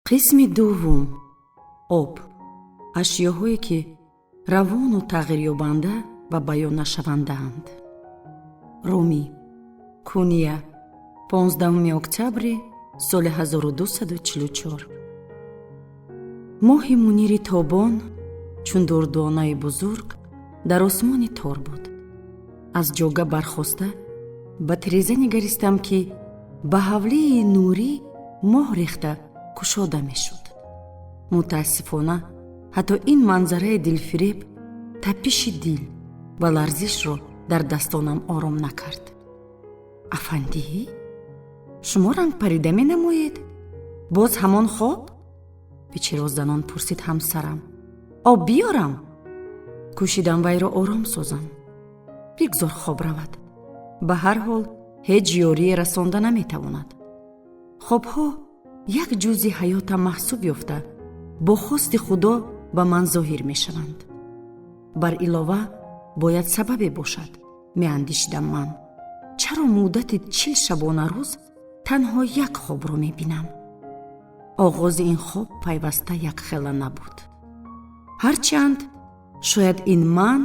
Қисми дуввум: об, ашёҳое ки равону тағйирёбанда ва баённашавандаанд. Румӣ, Куния, 15 октябри соли 1244. Моҳи мунири тобон чун дурдонаи бузург дар осмони тор буд. Аз ҷога бархоста, ба тиреза нигаристам, ки ба ҳавлии нурӣ моҳ рехта кушода мешуд. Мутаассифона, ҳатто ин манзараи дилфиреб тапиши дил ва ларзишро дар дастонам ором накард. «Афандӣ, шумо рангпарида менамоед. Боз ҳамон хоб?» — пичиррос занон пурсид ҳамсарам. «Об биёрам?» Кӯшидам вайро ором созам: «Бигзор хоб равад, ба ҳар ҳол ҳеҷ ёрие расонда наметавонад». Хобҳо як ҷузъи ҳаётам маҳсуб ёфта, бо хости Худо ба ман зоҳир мешаванд. Бар илова, бояд сабабе бошад, меандешидам ман, чаро муддати 40 шабонарӯз танҳо як хобро мебинам. Оғози ин хоб пайваста якхела набуд. Ҳарчанд шояд ин ман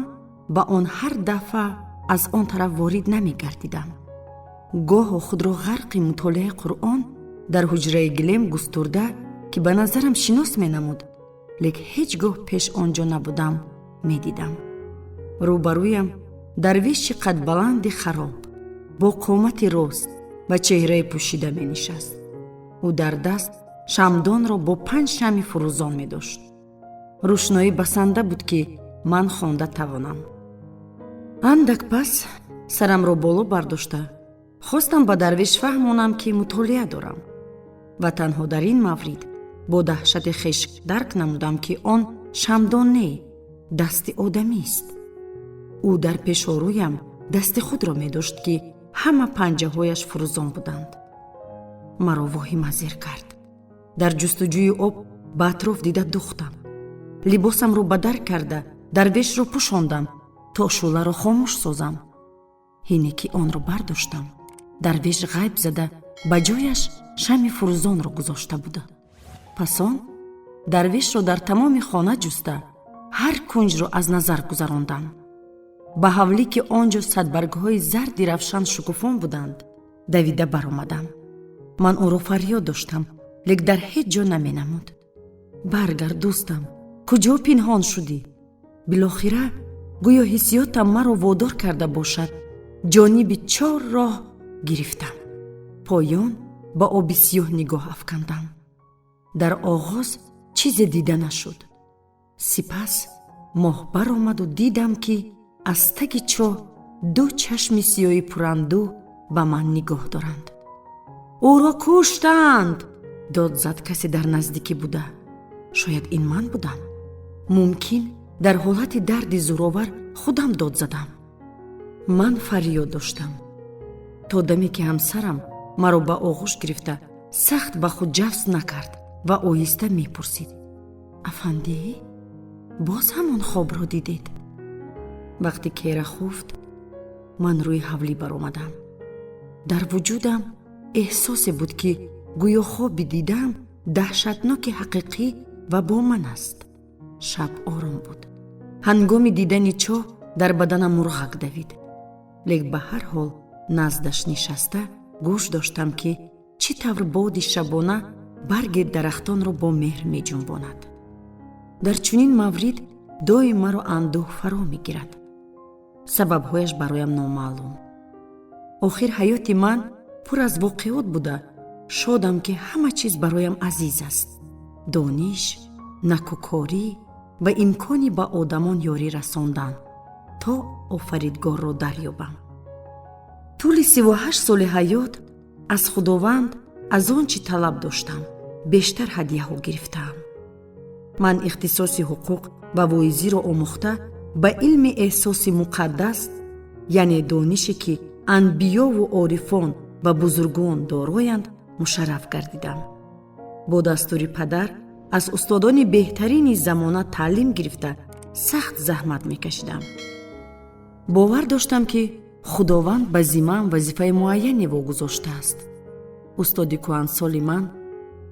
ба он ҳар дафъа аз он тараф ворид намегардидам. Гоҳо худро ғарқи мутолиаи Қуръон дар ҳуҷраи гилем густурда, ки ба назарам шинос менамуд, лек ҳеҷ гоҳ пеш он ҷо набудам, медидам. Рӯбарӯям дарвеши қадбаланди хароб бо қомати рост ва чеҳраи пӯшида менишаст. Ӯ дар даст шамдонро бо панҷ шамъи фурӯзон медошт. Рӯшноӣ басанда буд, ки ман хонда тавонам. Андак пас сарамро боло бардошта, хостам ба дарвеш фаҳмонам, ки мутолиа дорам, ва танҳо дар ин маврид бо даҳшати хеш дарк намудам, ки он шамдон не, дасти одамист. Ӯ дар пешорӯям дасти худро медошт, ки ҳама панҷаҳояш фурӯзон буданд. Маро воҳима зер кард. Дар ҷустуҷӯи об ба атроф дида духтам. Либосамро ба дар карда, дарвешро пӯшондам, то шӯъларо хомӯш созам. Ҳине ки онро бардоштам, дарвеш ғайб зада, ба ҷояш шамъи фурӯзонро гузошта буда. Пас он дарвешро дар тамоми хона ҷуста, ҳар кунҷро аз назар гузарондам. Ба ҳавлӣ, ки он ҷо садбаргҳои зарди равшан шукуфон буданд, давида баромадам. Ман ӯро фарёд доштам, лек дар ҳеҷ ҷо наменамуд. «Баргард, дӯстам, куҷо пинҳон шудӣ?» Билохира, гӯё ҳиссиётам маро водор карда бошад, ҷониби чор роҳ гирифтам. Поён ба оби сиёҳ нигоҳ афкандам. Дар оғоз чизе дида нашуд. Сипас моҳ баромаду дидам, ки аз таги чоҳ ду чашми сиёҳи пурандӯҳ ба ман нигоҳ доранд. «Ӯро куштанд!» — дод зад касе дар наздикӣ буда. Шояд ин ман будам. Мумкин, дар ҳолати дарди зӯровар худам дод задам. Ман фарёд доштам, то даме ки ҳамсарам маро ба оғӯш гирифта, сахт ба худ ҷафс накард ва оҳиста мепурсид: «Афандӣ, боз ҳамон хобро дидед?» Вақте кера хуфт, ман рӯи ҳавлӣ баромадам. Дар вуҷудам эҳсосе буд, ки гӯё хоби дидам даҳшатноки ҳақиқӣ ва бо ман аст. Шаб ором буд. Ҳангоми дидани чоҳ дар баданам мурғак давид, лек ба ҳар ҳол наздаш нишаста, гӯш доштам, ки чӣ тавр боди шабона барги дарахтонро бо меҳр меҷунбонад. Дар чунин маврид доим маро андӯҳ фаро мегирад. Сабабҳояш бароям номаълум. Охир ҳаёти ман пур аз воқеот буда, шодам, ки ҳама чиз бароям азиз аст: дониш, накӯкорӣ ва имкони ба одамон ёрӣ расондан, то Офаридгорро дарёбам. Тӯли 38 соли ҳаёт аз Худованд аз он чӣ талаб доштам бештар ҳадияҳо гирифтаам. Ман ихтисоси ҳуқуқ ва воизиро омӯхта, ба илми эҳсоси муқаддас, яъне донише, ки анбиёву орифон ва бузургон дороянд, мушарраф гардидам. Бо дастури падар аз устодони беҳтарини замона таълим гирифта, сахт заҳмат мекашидам. Бовар доштам, ки Худованд ба зиммаам вазифаи муайяне вогузоштааст. Устоди кӯҳансоли ман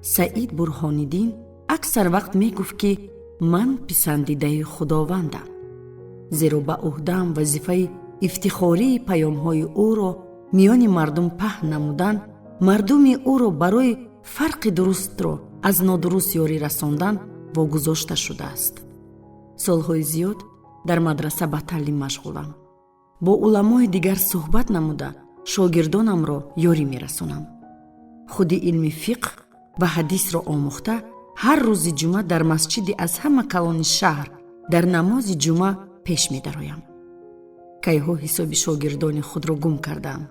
Саид Бурҳониддин аксар вақт мегуфт, ки ман писандидаи Худовандам, зеро ба ӯҳдаам вазифаи ифтихории паёмҳои ӯро миёни мардум паҳн намудан, мардуми ӯро барои фарқи дурустро аз нодуруст ёрӣ расондан вогузошта шудааст. Солҳои зиёд дар мадраса ба таълим машғулам, бо уламои дигар суҳбат намуда, шогирдонамро ёрӣ мерасонам. Худи илми фиқҳ ва ҳадисро омӯхта, ҳар рӯзи ҷумъа дар масҷиди аз ҳама калони шаҳр дар намози ҷумъа пеш медароям. Кайҳо ҳисоби шогирдони худро гум кардаам.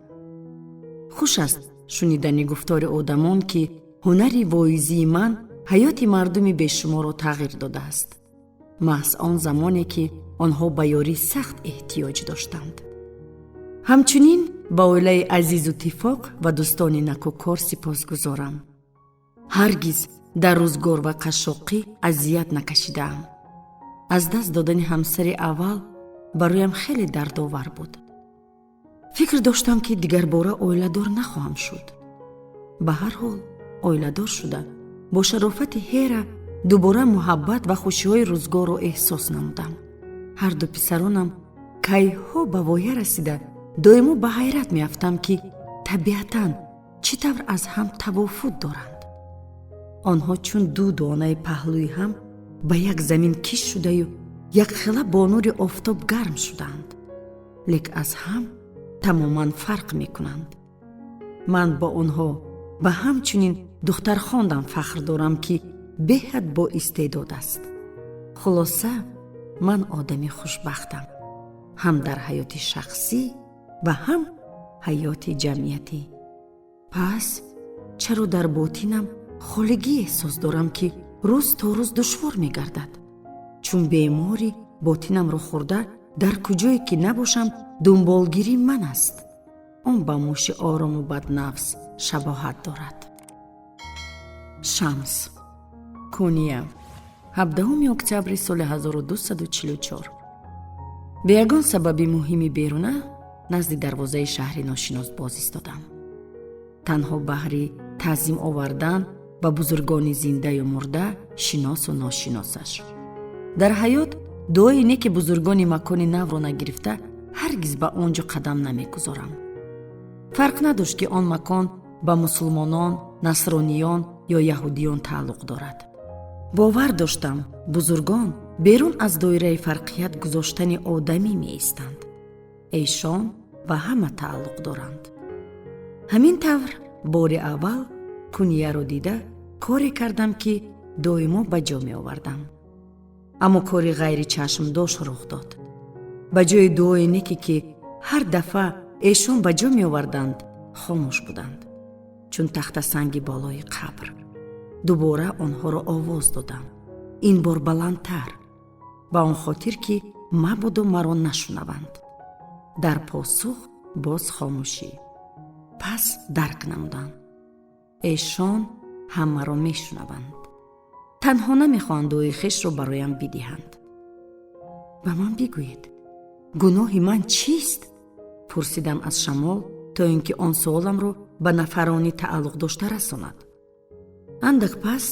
Хуш аст шунидани гуфтори одамон, ки ҳунари воизии ман ҳаёти мардуми бешуморро тағйир додааст, маҳз он замоне ки онҳо ба ёрӣ сахт эҳтиёҷ доштанд. Ҳамчунин ба оилаи азизу тифоқ ва дӯстони накӯкор сипосгузорам. Ҳаргиз дар рӯзгор ва қашшоқӣ азият накашидаам. Аз даст додани ҳамсари аввал бароям хеле дардовар буд. Фикр доштам, ки дигарбора оиладор нахоҳам шуд. Ба ҳар ҳол, оиладор шуда, бо шарофати Ҳера дубора муҳаббат ва хушиҳои рӯзгорро эҳсос намудам. Ҳарду писаронам кайҳо ба воя расида, доимо ба ҳайрат меафтам, ки табиатан чӣ тавр аз ҳам тавофут доранд. Онҳо чун ду донаи паҳлӯи ҳам ба як замин киш шудаю якхела бо нури офтоб гарм шудаанд, лек аз ҳам тамоман фарқ мекунанд. Ман бо онҳо ва ҳамчунин духтархондам фахр дорам, ки беҳад боистеъдод аст. Хулоса, ман одами хушбахтам, ҳам дар ҳаёти шахсӣ ва ҳам ҳаёти ҷамъиятӣ. Пас чаро дар ботинам холигӣ эҳсос дорам, ки рӯз то рӯз душвор мегардад? Чун беморӣ ботинамро хӯрда, дар куҷое ки набошам, дунболгирии ман аст. Он ба муши орому баднафс шабоҳат дорад. Шамс, Куния, 17 октябри соли 1244. Бе ягон сабаби муҳими беруна назди дарвозаи шаҳри ношинос боз истодам, танҳо баҳри таъзим овардан ба бузургони зиндаю мурда, шиносу ношиносаш. Дар ҳаёт дуои неки бузургони макони навро нагирифта, ҳаргиз ба он ҷо қадам намегузорам. Фарқ надошт, ки он макон ба мусулмонон, насрониён ё яҳудиён тааллуқ дорад. Бовар доштам, бузургон берун аз доираи фарқият гузоштани одамӣ меистанд, эшон ба ҳама тааллуқ доранд. Ҳамин тавр, бори аввал Кунияро дида, коре кардам, ки доимо ба ҷо меовардам. Аммо кори ғайричашмдошт рух дод. Ба ҷои дуои неке, ки ҳар дафъа эшон ба ҷо меоварданд, хомӯш буданд, чун тахтасанги болои қабр. Дубора онҳоро овоз додам, ин бор баландтар, ба он хотир, ки мабодо маро нашунаванд. Дар посух боз хомӯшӣ. Пас дарк намудам, эшон ҳамаро мешунаванд, танҳо намехоҳанд дуои хешро бароям бидиҳанд. Ба ман бигӯед, гуноҳи ман чист? Пурсидам аз шамол, то ин ки он суоламро ба нафарони тааллуқ дошта расонад. Андак пас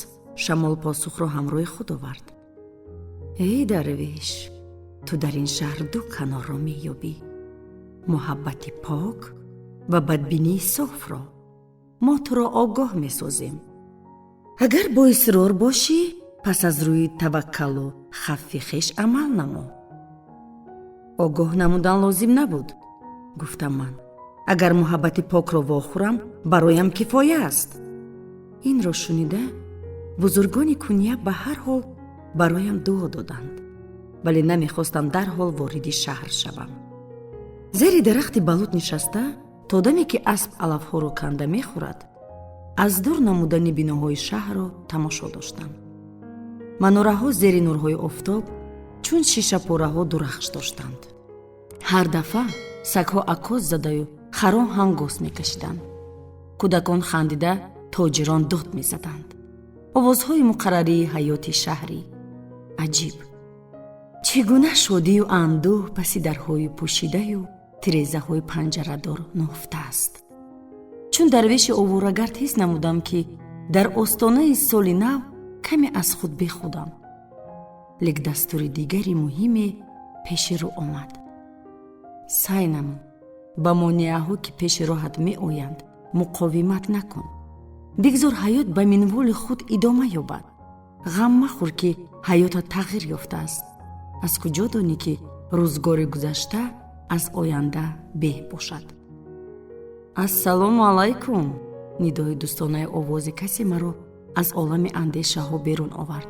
шамол посухро ҳамроҳи худ овард: «Эй дарвеш, ту дар ин шаҳр ду канорро меёбӣ: муҳаббати пок ва бадбинии софро. Мо туро огоҳ месозем. Агар боисрор бошӣ, пас аз рӯи таваккалу хавфи хеш амал намо». «Огоҳ намудан лозим набуд, — гуфтам ман. — Агар муҳаббати покро вохӯрам, бароям кифоя аст». Инро шунида, бузургони Куния ба ҳар ҳол бароям дуо доданд, вале намехостам дарҳол вориди шаҳр шавам. Зери дарахти балут нишаста, то даме ки асп алафҳоро канда мехӯрад, аз дур намудани биноҳои шаҳрро тамошо доштам. Манораҳо зери нурҳои офтоб чун шишапораҳо дурахш доштанд. Ҳар дафъа сагҳо акоз задаю харон ҳангос мекашиданд, кӯдакон хандида, тоҷирон дод мезаданд. Овозҳои муқаррарии ҳаёти шаҳрӣ. Аҷиб, чӣ гуна шодию андӯҳ паси дарҳои пӯшидаю тирезаҳои панҷарадор нуҳуфтааст. Чун дарвеши оворагард ҳис намудам, ки Дар остонаи соли нав каме аз худ бехудам, лек дастури дигари муҳиме пеши рӯ омад. Сай намо, ба монеаҳо, ки пеши роҳат меоянд, муқовимат накун. Бигзор ҳаёт ба минволи худ идома ёбад. Ғам махӯр, ки ҳаётат тағйир ёфтааст. Аз куҷо донӣ, ки рӯзгори гузашта аз оянда беҳ бошад? Ассалому алайкум! Нидои дӯстонаи овози касе маро аз олами андешаҳо берун овард.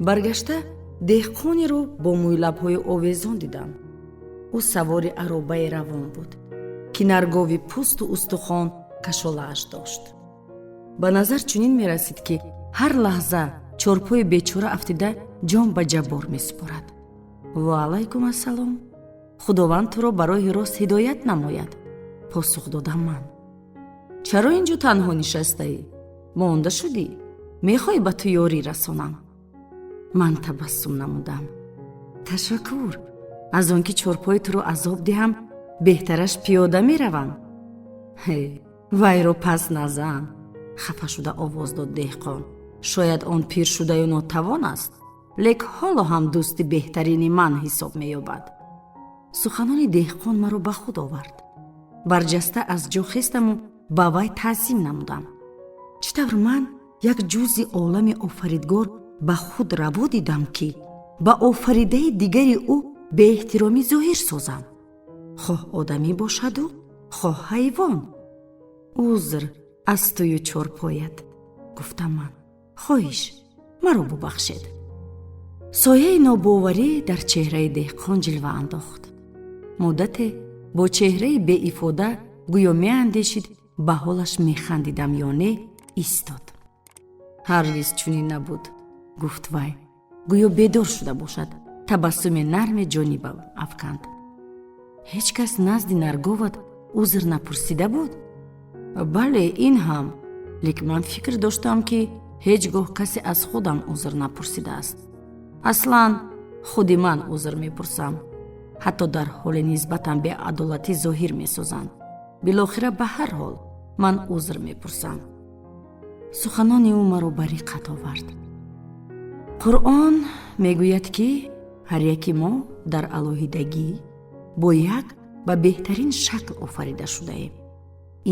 Баргашта деҳқонеро бо мӯйлабҳои овезон дидам. Ӯ савори аробаи равон буд, ки наргови пӯсту устухон кашолааш дошт. Ба назар чунин мерасид, ки ҳар лаҳза чорпои бечора афтида, ҷон ба ҷаббор месупорад. Ва алайкум ассалом, Худованд туро ба роҳи рост ҳидоят намояд, посух додам ман. Чаро ин ҷо танҳо нишастаӣ? Монда шудӣ? Мехоҳӣ, ба ту ёрӣ расонам? Ман табассум намудам. Ташаккур, аз он ки чорпои туро азоб диҳам, беҳтараш пиёда меравам. Ҳе, вайро пас назан, хафа шуда овоз дод деҳқон. Шояд он пир шудаю нотавон аст, лек ҳоло ҳам дӯсти беҳтарини ман ҳисоб меёбад. Суханони деҳқон маро ба худ овард. Барҷаста аз ҷо хестаму ба вай таъзим намудам. Чӣ тавр ман, як ҷузъи олами офаридгор, ба худ раво дидам, ки ба офаридаи дигари ӯ беэҳтиромӣ зоҳир созам, хоҳ одамӣ бошаду хоҳ ҳайвон? Узр аз тую чорпоят, гуфтам ман. Хоҳиш, маро бубахшед. Сояи нобоварӣ дар чеҳраи деҳқон ҷилва андохт. Муддате бо чеҳраи беифода, гӯё меандешид, ба ҳолаш механдидам ё не, истод. Ҳаргиз чунин набуд, гуфт вай, гӯё бедор шуда бошад. Табассуми нарме ҷонибам афканд. Ҳеҷ кас назди нарговат узр напурсида буд? Бале, ин ҳам, лек ман фикр доштам, ки ҳеҷ гоҳ касе аз худам узр напурсидааст. Аслан худи ман узр мепурсам, ҳатто дар ҳоле нисбатан беадолатӣ зоҳир месозанд. Билохира, ба ҳар ҳол ман узр мепурсам. Суханони ӯ маро ба риққат овард. Қуръон мегӯяд, ки ҳар яки мо дар алоҳидагӣ бо як ба беҳтарин шакл офарида шудаем.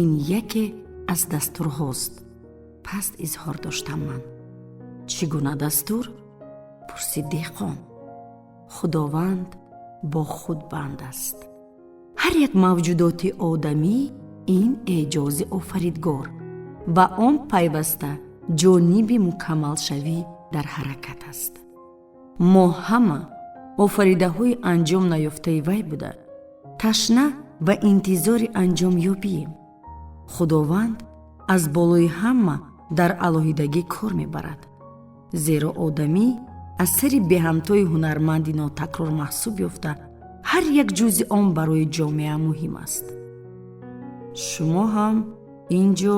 Ин яке аз дастурҳост, паст изҳор доштам ман. Чӣ гуна дастур? Пурсид деҳқон. Худованд бо худ банд аст. Ҳар як мавҷудоти одамӣ ин эъҷози офаридгор ва он пайваста ҷониби мукаммалшавӣ дар ҳаракат аст. Мо ҳама офаридаҳои анҷом наёфтаи вай буда, ташна ва интизори анҷомёбием. Худованд аз болои ҳама дар алоҳидагӣ кор мебарад, зеро одамӣ асари беҳамтои ҳунарманди нотакрор маҳсуб ёфта, ҳар як ҷузъи он барои ҷомеа муҳим аст. Шумо ҳам ин ҷо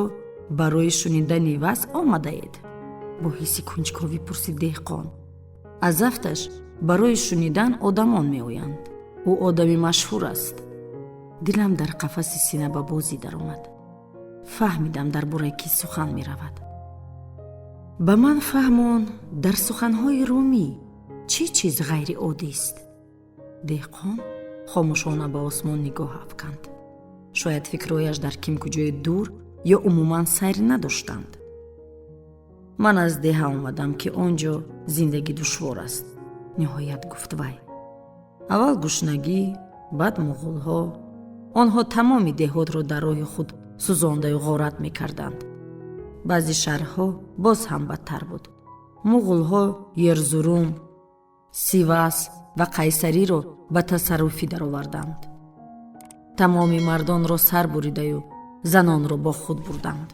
барои шунидани вазъ омадаед? Бо ҳисси кунҷковӣ пурсид деҳқон. Аз афташ барои шунидан одамон меоянд. Ӯ одами машҳур аст. Дилам дар қафаси сина ба бозӣ даромад. Фаҳмидам, дар бораи кӣ сухан меравад. Ба ман фаҳмон, дар суханҳои Румӣ чӣ чиз ғайриоддист? Деҳқон хомӯшона ба осмон нигоҳ афканд. Шояд фикрҳояш дар ким куҷои дур ё умуман сайр надоштанд. Ман аз деҳа омадам, ки он ҷо зиндагӣ душвор аст, ниҳоят гуфт вай. Аввал гушнагӣ, баъд муғулҳо. Онҳо тамоми деҳотро дар роҳи худ сӯзондаю ғорат мекарданд. Баъзе шаҳрҳо боз ҳам бадтар буд. Муғулҳо Ерзурум, Сивас ва Қайсариро ба тасарруфӣ дароварданд. Тамоми мардонро сар буридаю занонро бо худ бурданд.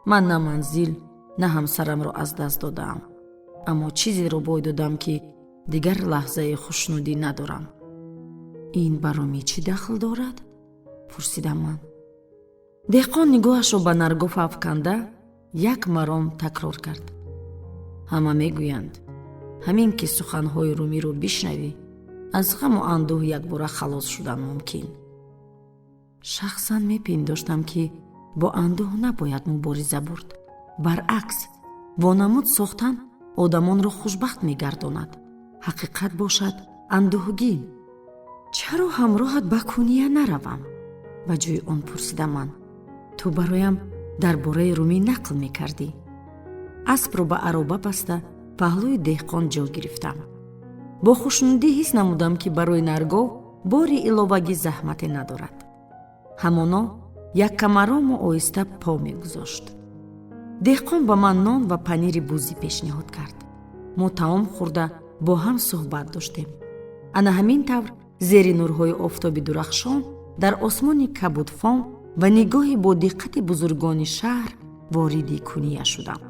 Ман на манзил, на ҳамсарамро аз даст додаам, аммо чизеро бой додам, ки дигар лаҳзаи хушнудӣ надорам. Ин ба Румӣ чӣ дахл дорад? Пурсидам ман. Деҳқон нигоҳашро ба наргоф афканда, як маром такрор кард: Ҳама мегӯянд, ҳамин ки суханҳои Румиро бишнавӣ, аз ғаму андӯҳ якбора халос шудан мумкин. Шахсан мепиндоштам, ки бо андӯҳ набояд мубориза бурд, Баръакс, вонамуд сохтан одамонро хушбахт мегардонад, ҳақиқат бошад андӯҳгин. Чаро ҳамроҳат ба Куния наравам? Ба ҷои он пурсидам ман. Ту бароям дар бораи Румӣ нақл мекардӣ. Аспро ба ароба баста, паҳлӯи деҳқон ҷо гирифтам. Бо хушнудӣ ҳис намудам, ки барои наргов бори иловагӣ заҳмате надорад. Ҳамоно яккамарому оҳиста по мегузошт. Деҳқон ба ман нон ва панири бузӣ пешниҳод кард. Мо таом хӯрда, бо ҳам суҳбат доштем. Ана ҳамин тавр, зери нурҳои офтоби дурахшон, дар осмони кабудфом ва нигоҳи бо диққати бузургони шаҳр вориди Куния шудам.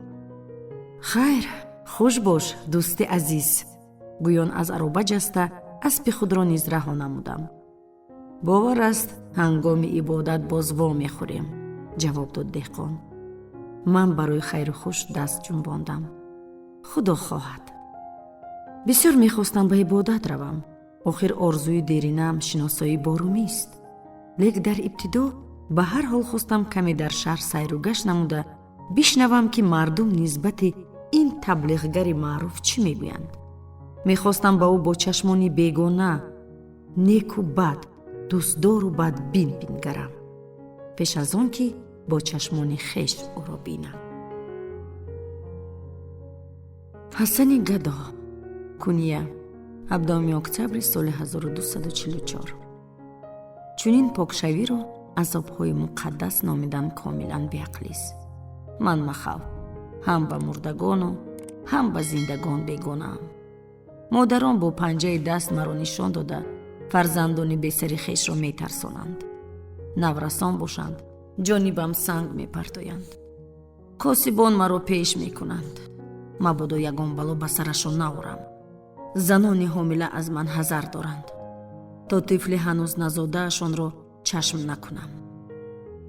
Хайр, хуш бош, дӯсти азиз, гӯён аз ароба ҷаста, аспи худро низ раҳо намудам. Бовар аст, ҳангоми ибодат боз во мехӯрем, ҷавоб дод деҳқон. Ман барои хайру хуш даст ҷунбондам. Худо хоҳад. Бисёр мехостам ба ибодат равам. Охир орзуи деринаам шиносоӣ бо Румист. Лек дар ибтидо ба ҳар ҳол хостам каме дар шаҳр сайру гашт намуда бишнавам, ки мардум нисбати ин таблиғгари маъруф чӣ мегӯянд. Мехостам ба ӯ бо чашмони бегона, неку бад, дӯстдору бадбин бингарам, пеш аз он ки бо чашмони хеш ӯро бинам. Ҳасани гадо, Куния, 17 октябри соли 1244. Чунин покшавиро азобҳои муқаддас номидан комилан беақлист. Ман махав ҳам ба мурдагону ҳам ба зиндагон бегонаам. Модарон бо панҷаи даст маро нишон дода, фарзандони бесари хешро метарсонанд. Наврасон бошанд, ҷонибам санг мепартоянд. Косибон маро пеш мекунанд, мабодо ягон бало ба сарашон наорам. Занони ҳомила аз ман ҳазар доранд, то тифли ҳанӯз назодаашонро чашм накунам.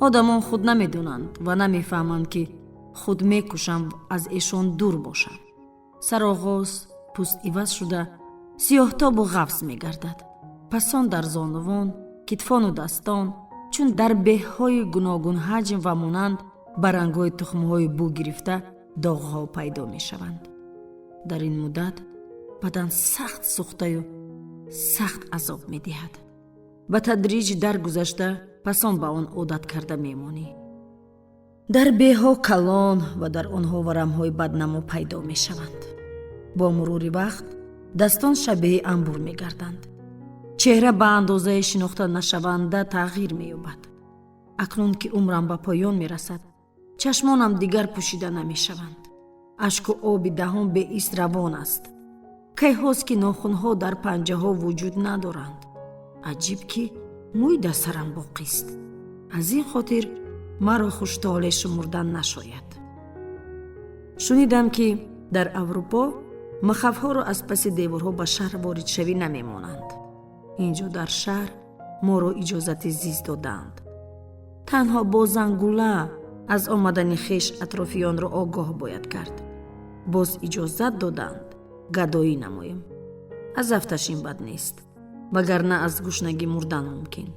Одамон худ намедонанд ва намефаҳманд, ки худ мекӯшам аз эшон дур бошам. Сароғоз пӯст иваз шуда, сиёҳтобу ғафз мегардад. Пасон дар зонувон, китфону дастон, чун дар беҳҳои гуногунҳаҷм ва монанд ба рангҳои тухмҳои бӯ гирифта, доғҳо пайдо мешаванд. Дар ин муддат бадан сахт сӯхтаю сахт азоб медиҳад. Ба тадриҷ даргузашта, пасон ба он одат карда мемонӣ. Дар беҳҳо калон ва дар онҳо варамҳои баднамо пайдо мешаванд. Бо мурури вақт дастон шабеҳи анбур мегарданд. Чеҳра ба андозаи шинохта нашаванда тағйир меёбад. Акнун ки умрам ба поён мерасад, чашмонам дигар пӯшида намешаванд. Ашку оби даҳон беист равон аст. Кайҳост, ки нохунҳо дар панҷаҳо вуҷуд надоранд. Аҷиб, ки мӯй дар сарам боқист. Аз ин хотир маро хуштолеъ шумурдан нашояд. Шунидам, ки дар Аврупо махавҳоро аз паси деворҳо ба шаҳр воридшавӣ намемонанд. Инҷо дар шаҳр моро иҷозати зист додаанд. Танҳо бо зангула аз омадани хеш атрофиёнро огоҳ бояд кард. Боз иҷозат доданд гадоӣ намоем. Аз афташ ин бад нест, вагарна аз гушнагӣ мурдан мумкин.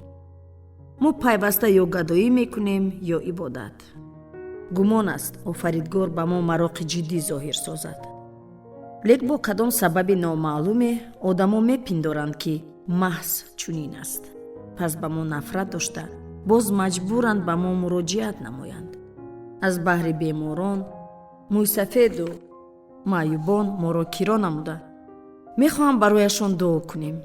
Мо пайваста ё гадоӣ мекунем, ё ибодат. Гумон аст, Офаридгор ба мо мароқи ҷиддӣ зоҳир созад. Лек бо кадом сабаби номаълуме одамо мепиндоранд, ки маҳз чунин аст. Пас ба мо нафрат дошта, боз маҷбуранд ба мо муроҷиат намоянд. Аз баҳри беморон, мӯйсафеду маъюбон моро киро намуда, мехоҳам барояшон дуо кунем.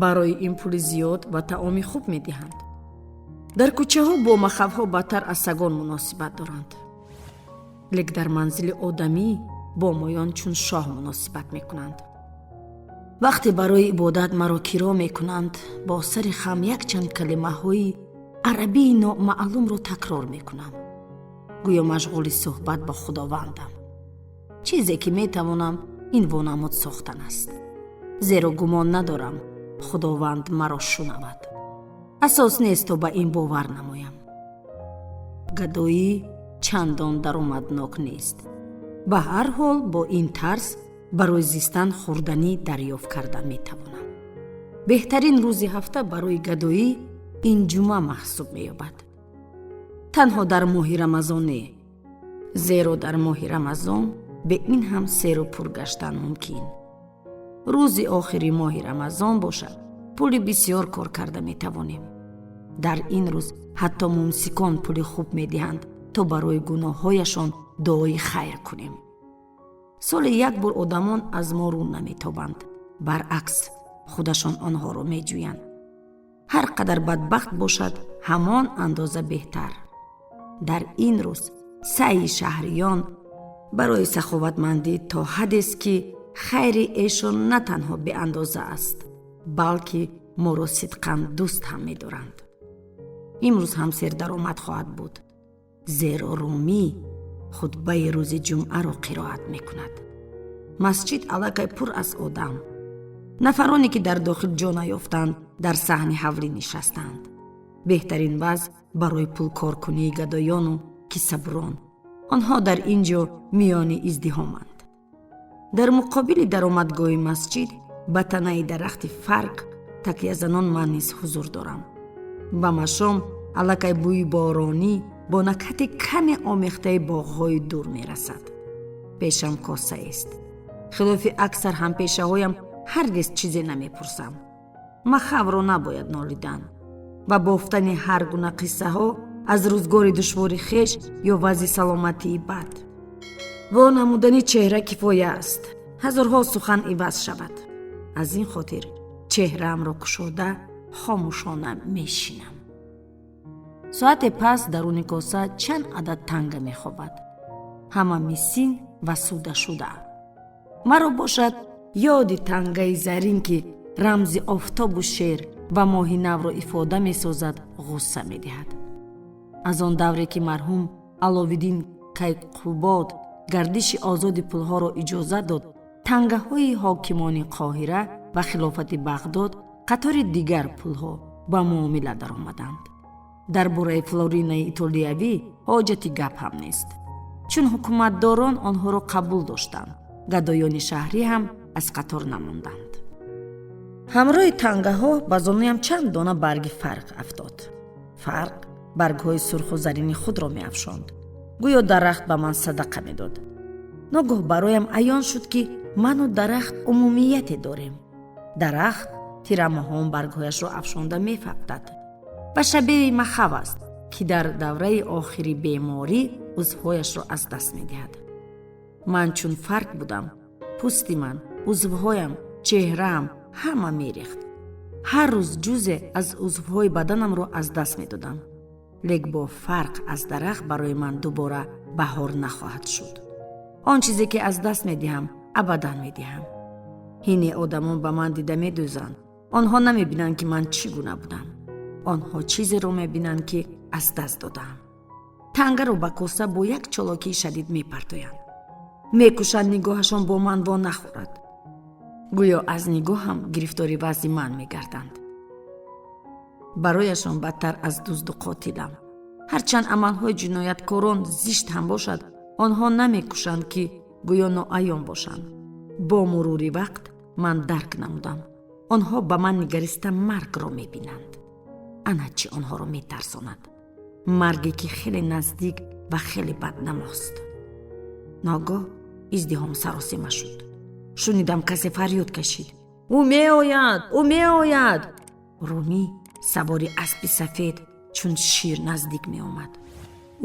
Барои ин пули зиёд ва таоми хуб медиҳанд. Дар кӯчаҳо бо махавҳо бадтар аз сагон муносибат доранд. Лек дар манзили одамӣ бо моён чун шоҳ муносибат мекунанд. Вақте барои ибодат маро киро мекунанд, бо сари хам якчанд калимаҳои арабии номаълумро такрор мекунам, гӯё машғули суҳбат бо Худовандам. Чизе ки метавонам, ин вонамуд сохтан аст, зеро гумон надорам, Худованд маро шунавад. Асос нест, то ба ин бовар намоям. Гадоӣ чандон даромаднок нест. Ба ҳар ҳол, бо ин тарз барои зистан хӯрданӣ дарёфт карда метавонам. Беҳтарин рӯзи ҳафта барои гадоӣ ин ҷумъа маҳсуб меёбад. Танҳо дар моҳи Рамазон не. Зеро дар моҳи Рамазон бе ин ҳам серу пур гаштан мумкин. Рӯзи охири моҳи Рамазон бошад, пули бисьёр кор карда метавонем. Дар ин рӯз ҳатто мумсикон пули хуб медиҳанд, то барои гуноҳҳояшон дуои хайр кунем. Соли як бор одамон аз мо рӯ наметобанд, баръакс, худашон онҳоро меҷӯянд. Ҳар қадар бадбахт бошад, ҳамон андоза беҳтар. Дар ин рӯз саъйи шаҳриён барои саховатмандӣ то ҳадест, ки хайри эшон на танҳо беандоза аст, балки моро сидқан дӯст ҳам медоранд. Имрӯз ҳам сердаромад хоҳад буд, зеро Румӣ хутбаи рӯзи ҷумъаро қироат мекунад. Масҷид аллакай пур аз одам. Нафароне, ки дар дохил ҷо наёфтанд, дар саҳни ҳавлӣ нишастанд. Беҳтарин вазъ барои пулкоркунии гадоёну кисабурон. Онҳо дар ин ҷо миёни издиҳоманд. Дар муқобили даромадгоҳи масҷид, ба танаи дарахти фарқ такязанон, ман низ ҳузур дорам. Ба машом аллакай бӯи боронӣ бо накҳати каме омехтаи боғҳои дур мерасад. Пешам косаест. Хилофи аксар ҳампешаҳоям ҳаргиз чизе намепурсам. Махавро набояд нолидан ва бофтани ҳар гуна қиссаҳо аз рӯзгори душвори хеш ё вазъи саломатии бад. Во намудани чеҳра кифоя аст, ҳазорҳо сухан иваз шавад. Аз ин хотир чеҳраамро кушода, хомӯшона мешинам. Соате пас даруни коса чанд адад танга мехобад, ҳама мисин ва судашуда. Маро бошад, ёди тангаи зарин, ки рамзи офтобу шер ва моҳи навро ифода месозад, ғусса медиҳад. Аз он давре, ки марҳум Аловиддин Кайқубод гардиши озоди пулҳоро иҷозат дод, тангаҳои ҳокимони Қоҳира ва хилофати Бағдод қатори дигар пулҳо ба муомила даромаданд. Дар бораи флоринаи итолиявӣ ҳоҷати гап ҳам нест, чун ҳукуматдорон онҳоро қабул доштанд. Гадоёни шаҳрӣ ҳам аз қатор намонданд. Ҳамроҳи тангаҳо ба зонуям чанд дона барги фарқ афтод. Фарқ баргҳои сурху зарини худро меафшонд, гӯё дарахт ба ман садақа медод. Ногоҳ бароям аён шуд, ки ману дарахт умумияте дорем. Дарахт тирамоҳон баргҳояшро афшонда мефафтад ва шабеҳи махав аст, ки дар давраи охири беморӣ узвҳояшро аз даст медиҳад. Ман чун фарқ будам. Пӯсти ман, узвҳоям, чеҳраам ҳама мерехт. Ҳар рӯз ҷузе аз узвҳои баданамро аз даст медодам. Лек бо фарқ аз дарахт барои ман дубора баҳор нахоҳад шуд. Он чизе, ки аз даст медиҳам, абадан медиҳам. Ҳине одамон ба ман дида медӯзанд. Онҳо намебинанд, ки ман чӣ гуна будам. Онҳо чизеро мебинанд, ки аз даст додаам. Тангаро ба коса бо як чолокии шадид мепартоянд. Мекӯшанд, нигоҳашон бо ман во нахӯрад, гӯё аз нигоҳам гирифтори вазъи ман мегарданд. Барояшон бадтар аз дузду қотилам. Ҳарчанд амалҳои ҷинояткорон зишт ҳам бошад, онҳо намекушанд, ки гӯё ноаён бошанд. Бо мурури вақт ман дарк намудам, онҳо ба ман нигариста маргро мебинанд. Ана чӣ онҳоро метарсонад, марге, ки хеле наздик ва хеле баднамост. Ногоҳ издиҳом саросима шуд. Шунидам, касе фарёд кашид: «Ӯ меояд, ӯ меояд!» Румӣ савори аспи сафед чун шир наздик меомад.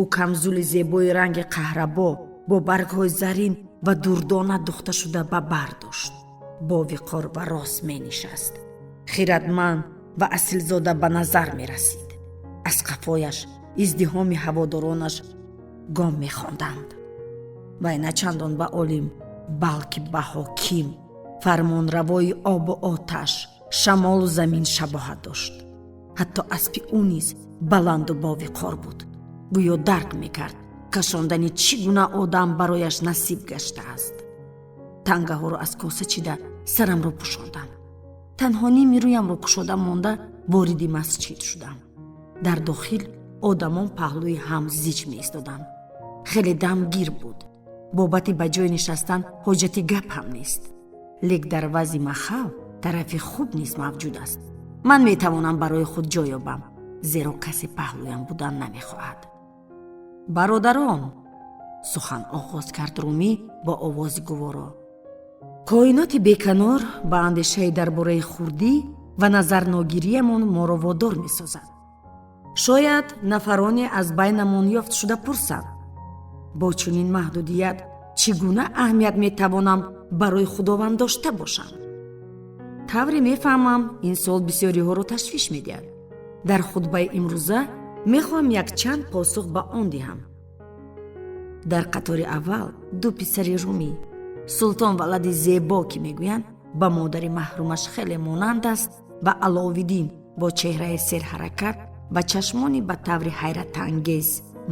Ӯ камзули зебои ранги қаҳрабо бо баргҳои зарин ва дурдона духташуда ба бар дошт. Бо виқор ва рост менишаст. Хиратманд ва асилзода ба назар мерасид. Аз қафояш издиҳоми ҳаводоронаш гом мехонданд. Вай на чандон ба олим, балки ба ҳоким, фармонравои обу оташ, шамолу замин шабоҳат дошт. Ҳатто аспи ӯ низ баланду бовиқор буд, гӯё дарк мекард, кашондани чӣ гуна одам барояш насиб гаштааст. Тангаҳоро аз коса чида, сарамро пӯшондам. Танҳо ними рӯямро кушода монда, вориди масҷид шудам. Дар дохил одамон паҳлӯи ҳам зич меистоданд. Хеле дамгир буд. Бобати ба ҷой нишастан ҳоҷати гап ҳам нест. Лек дар вазъи махав тарафи хуб низ мавҷуд аст. Ман метавонам барои худ ҷой ёбам, зеро касе паҳлӯям будан намехоҳад. Бародарон, Сухан оғоз кард Румӣ бо овози гуворо. Коиноти беканор ба андешаи дар бораи хурдӣ ва назарногириямон моро водор месозад. Шояд нафароне аз байнамон ёфт шуда пурсанд: бо чунин маҳдудият чӣ гуна аҳамият метавонам барои Худованд дошта бошам? Тавре мефаҳмам, ин суол бисёриҳоро ташвиш медиҳад. Дар хутбаи имрӯза мехоҳам якчанд посух ба он диҳам. Дар қатори аввал ду писари Румӣ, Султон, валади зебо, ки мегӯянд, ба модари маҳрумаш хеле монанд аст, ва Аловиддин бо чеҳраи серҳаракат ва чашмони ба таври ҳайратангез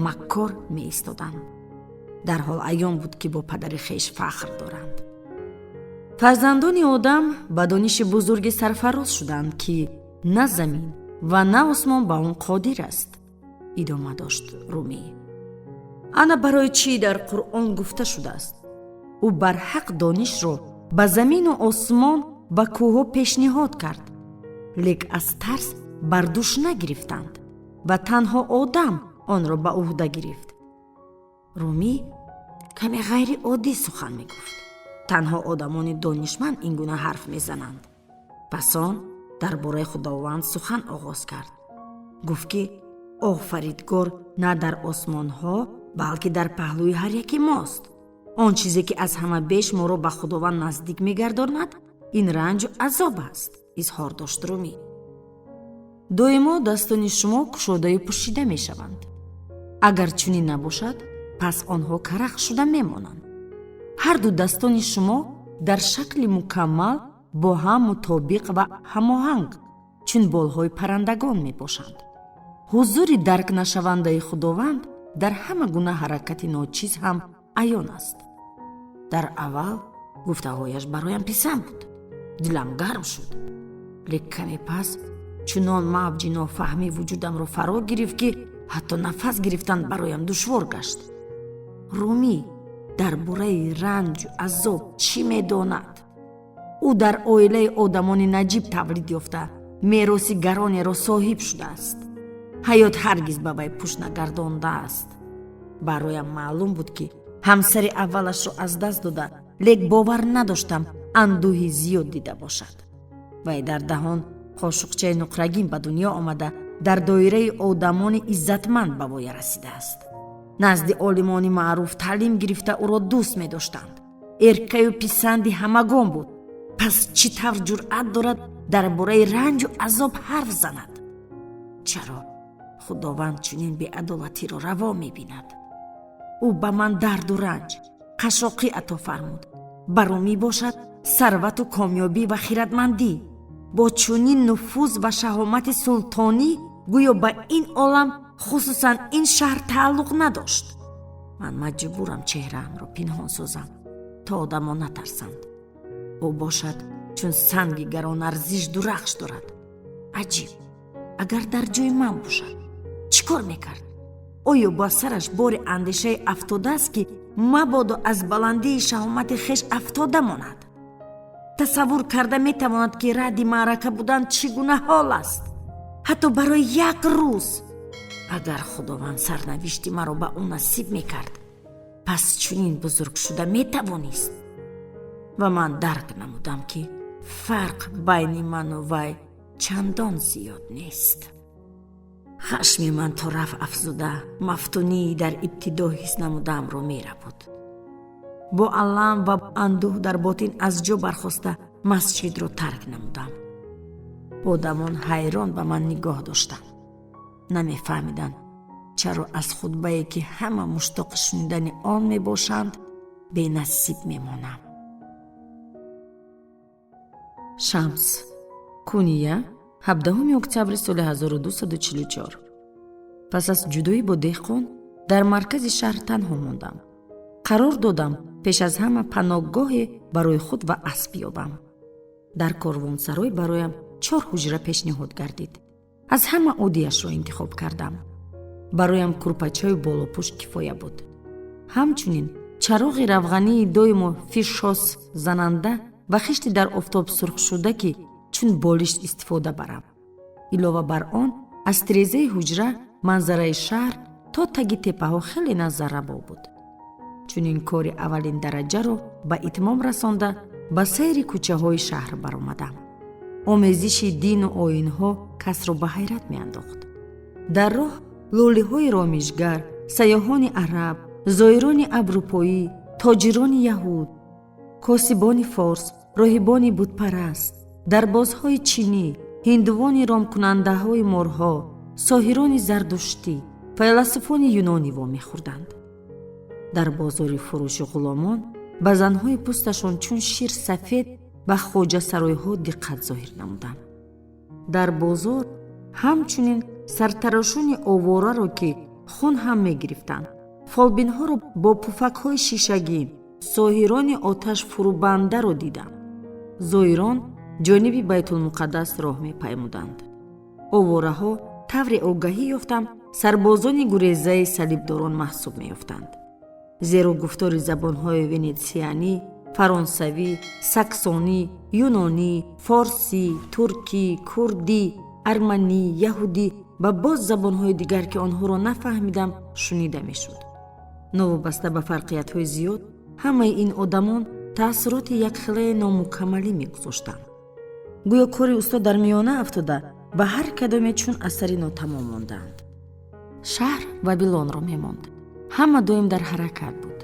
маккор меистоданд. Дарҳол аён буд, ки бо падари хеш фахр доранд. Фарзандони Одам ба дониши бузурге сарфароз шуданд, ки на замин ва на осмон ба он қодир аст, идома дошт Румӣ. Ана барои чӣ дар Қуръон гуфта шудааст: «Ӯ барҳақ донишро ба замину осмон ва кӯҳҳо пешниҳод кард, лек аз тарс бар дӯш нагирифтанд ва танҳо Одам онро ба ӯҳда гирифт». Румӣ каме ғайриоддӣ сухан мегуфт. Танҳо одамони донишманд ин гуна ҳарф мезананд. Пас он дар бораи Худованд сухан оғоз кард. Гуфт, ки Офаридгор на дар осмонҳо, балки дар паҳлӯи ҳар яки мост. Он чизе, ки аз ҳама беш моро ба Худованд наздик мегардонад, ин ранҷу азоб аст, изҳор дошт Румӣ. Доимо дастони шумо кушодаю пӯшида мешаванд. Агар чунин набошад, пас онҳо карах шуда мемонанд. Ҳарду дастони шумо дар шакли мукаммал бо ҳам мутобиқ ва ҳамоҳанг, чун болҳои паррандагон мебошанд. Ҳузури даркнашавандаи Худованд дар ҳама гуна ҳаракати ночиз ҳам аён аст. Дар аввал гуфтаҳояш бароям писанд буд, дилам гарм шуд, лек каме пас чунон мавҷи нофаҳмӣ вуҷудамро фаро гирифт, ки ҳатто нафас гирифтан бароям душвор гашт. Румӣ дар бораи ранҷу азоб чӣ медонад? Ӯ дар оилаи одамони наҷиб тавлид ёфта, мероси гаронеро соҳиб шудааст. Ҳаёт ҳаргиз ба вай пушт нагардондааст. Бароям маълум буд, ки ҳамсари аввалашро аз даст дода, лек бовар надоштам андӯҳи зиёд дида бошад. Вай дар даҳон қошуқчаи нуқрагин ба дунё омада, дар доираи одамони иззатманд ба воя расидааст. Назди олимони маъруф таълим гирифта, ӯро дӯст медоштанд. Эркаю писанди ҳамагон буд. Пас чӣ тавр ҷуръат дорад дар бораи ранҷу азоб ҳарф занад? Чаро Худованд чунин беадолатиро раво мебинад? Ӯ ба ман дарду ранҷ, қашшоқӣ ато фармуд, ба Румӣ бошад сарвату комёбӣ ва хиратмандӣ. Бо чунин нуфуз ва шаҳомати султонӣ гӯё ба ин олам, хусусан ин шаҳр, тааллуқ надошт. Ман маҷбурам чеҳраамро пинҳон созам, то одамон натарсанд. Ӯ бошад чун санги гаронарзиш дурахш дорад. Аҷиб, агар дар ҷои ман бошад, чӣ кор мекард? Оё ба сараш бори андешае афтодааст, ки мабодо аз баландии шаҳомати хеш афтода монад? Тасаввур карда метавонад, ки радди маърака будан чӣ гуна ҳол аст, ҳатто барои як рӯз? Агар Худованд сарнавишти маро ба ӯ насиб мекард, пас чунин бузург шуда метавонист. Ва ман дарк намудам, ки фарқ байни ману вай чандон зиёд нест. Хашми ман то рафт афзуда, мафтунии дар ибтидо ҳис намудаамро мерабуд. Бо алам ва андӯҳ дар ботин аз ҷо бархоста, масҷидро тарк намудам. Одамон ҳайрон ба ман нигоҳ доштанд. Намефаҳмиданд, чаро аз хутбае, ки ҳама муштоқи шунидани он мебошанд, бенасиб мемонам. Шамс, Куния, 17 октябри соли 1244. Пас аз ҷудоӣ бо деҳқон дар маркази шаҳр танҳо мондам. Қарор додам пеш аз ҳама паноҳгоҳе барои худ ва асп ёбам. Дар корвонсарой бароям чор ҳуҷра пешниҳод гардид. Аз ҳама оддиашро интихоб кардам. Бароям курпачаю болопӯш кифоя буд, ҳамчунин чароғи равғании доимо фишос зананда ва хишти дар офтоб сурхшуда, ки чун болишт истифода барам. Илова бар он, аз тирезаи ҳуҷра манзараи шаҳр то таги теппаҳо хеле назаррабо буд. Чунин кори аввалин дараҷаро ба итмом расонда, ба сайри кӯчаҳои шаҳр баромадам. Омезиши дину оинҳо касро ба ҳайрат меандохт. Дар роҳ лӯлиҳои ромишгар, сайёҳони араб, зоирони аврупоӣ, тоҷирони яҳуд, косибони форс, роҳибони бутпараст, дарбозҳои чинӣ, ҳиндувони ромкунандаҳои морҳо, соҳирони зардуштӣ, файласуфони юнонӣ вомехӯрданд. Дар бозори фурӯши ғуломон ба занҳои пӯсташон чун шир сафед ва хоҷасаройҳо диққат зоҳир намудам. Дар бозор ҳамчунин сартарошони овораро, ки хун ҳам мегирифтанд, фолбинҳоро бо пуфакҳои шишагӣ, соҳирони оташфурӯбандаро дидам. Зоирон ҷониби Байтулмуқаддас роҳ мепаймуданд. Овораҳо, тавре огаҳӣ ёфтам, сарбозони гурезаи салибдорон маҳсуб меёфтанд, зеро гуфтори забонҳои венетсиянӣ, фаронсавӣ, саксонӣ, юнонӣ, форсӣ, туркӣ, курдӣ, арманӣ, яҳудӣ ва боз забонҳои дигар, ки онҳоро нафаҳмидам, шунида мешуд. Новобаста ба фарқиятҳои зиёд, ҳамаи ин одамон таассуроти якхелаи номукаммалӣ мегузоштанд. Гӯё кори устод дар миёна афтода ва ҳар кадоме чун асари нотамом мондаанд. Шаҳр Вавилонро мемонд. Ҳама доим дар ҳаракат буд.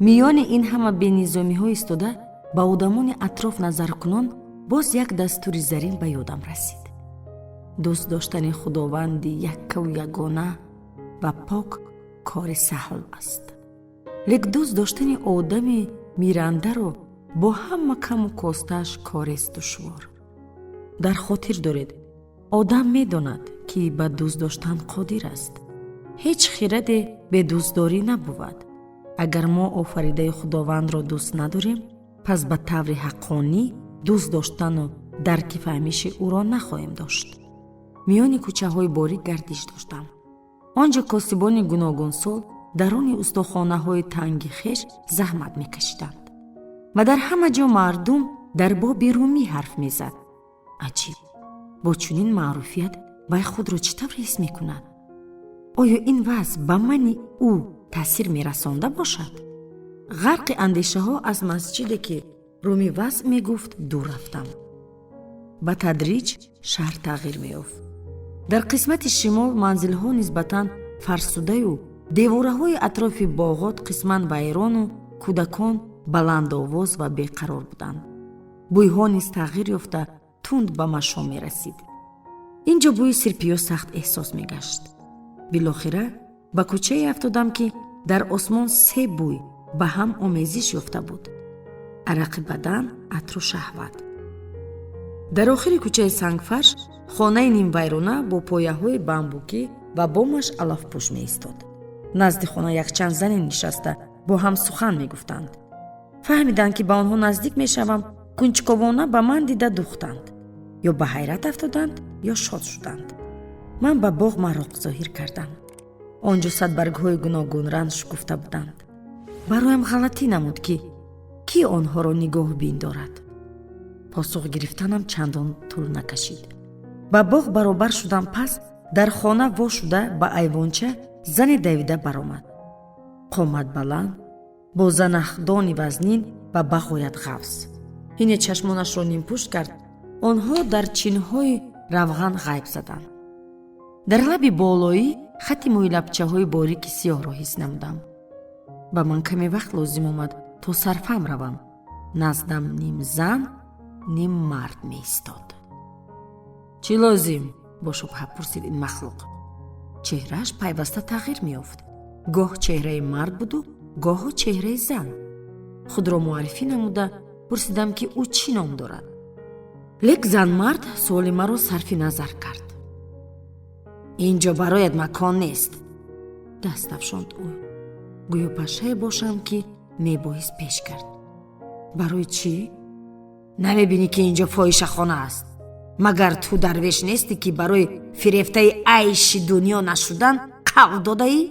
Миёни ин ҳама бенизомиҳо истода, ба одамони атроф назаркунон, боз як дастури зарин ба ёдам расид: дӯст доштани Худованди яккаву ягона ва пок кори саҳл аст, лек дӯст доштани одами мирандаро бо ҳама каму костааш корест душвор. Дар хотир доред, одам медонад, ки ба дӯст доштан қодир аст. Ҳеҷ хираде бедӯстдорӣ набувад. Агар мо офаридаи Худовандро дӯст надорем, пас ба таври ҳаққонӣ дӯст доштану дарки фаҳмиши ӯро нахоҳем дошт. Миёни кӯчаҳои борик гардиш доштам. Он ҷо косибони гуногунсол даруни устохонаҳои танги хеш заҳмат мекашиданд ва дар ҳама ҷо мардум дар боби Румӣ ҳарф мезад. Аҷиб, бо чунин маъруфият вай худро чӣ тавр ҳис мекунад? Оё ин вазъ ба мани ӯ таъсир мерасонда бошад? Ғарқи андешаҳо аз масҷиде, ки Румӣ вазъ мегуфт, дур рафтам. Ба тадриҷ шаҳр тағйир меёфт. Дар қисмати шимол манзилҳо нисбатан фарсудаю девораҳои атрофи боғот қисман вайрону кӯдакон баландовоз ва беқарор буданд. Бӯйҳо низ тағйир ёфта, тунд ба машом мерасид. Ин ҷо бӯи сирпиёз сахт эҳсос мегашт. Билохира ба кӯчае афтодам, ки дар осмон се бӯй ба ҳам омезиш ёфта буд: арақи бадан, атру шаҳват. Дар охири кӯчаи сангфарш хонаи нимвайрона бо пояҳои бамбукӣ ва бомаш алафпӯш меистод. Назди хона якчанд зане нишаста бо ҳам сухан мегуфтанд. Фаҳмиданд, ки ба онҳо наздик мешавам, кунҷковона ба ман дида духтанд. Ё ба ҳайрат афтоданд, ё шод шуданд. Ман ба боғ мароқ зоҳир кардам. Он ҷо садбаргҳои гуногунранг шукуфта буданд. Бароям ғалатӣ намуд, ки кӣ онҳоро нигоҳбин дорад. Посух гирифтанам чандон тӯл накашид. Ба боғ баробар шудам, пас дар хона во шуда ба айвонча зане давида баромад, қомат баланд, бо занахдони вазнин ва бағоят ғафз. Ҳине чашмонашро нимпушт кард, онҳо дар чинҳои равған ғайб заданд. Дар лаби болоӣ хати мӯйлабчаҳои борики сиёҳро ҳис намудам. Ба ман каме вақт лозим омад, то сарфаҳм равам. Наздам ним зан, ним мард меистод. Чӣ лозим? Бо шубҳа пурсид ин махлуқ. Чеҳрааш пайваста тағйир меёфт: гоҳ чеҳраи мард буду, гоҳо чеҳраи зан. Худро муаррифӣ намуда, пурсидам, ки ӯ чӣ ном дорад. Лек занмард суоли маро сарфи назар кард. Ин ҷо бароят макон нест, даст афшонд ӯ, гӯё пашае бошам, ки мебоист пеш кард. Барои чӣ? Намебинӣ, ки ин ҷо фоҳишахона аст? Магар ту дарвеш нестӣ, ки барои фирефтаи айши дунё нашудан қавл додаӣ?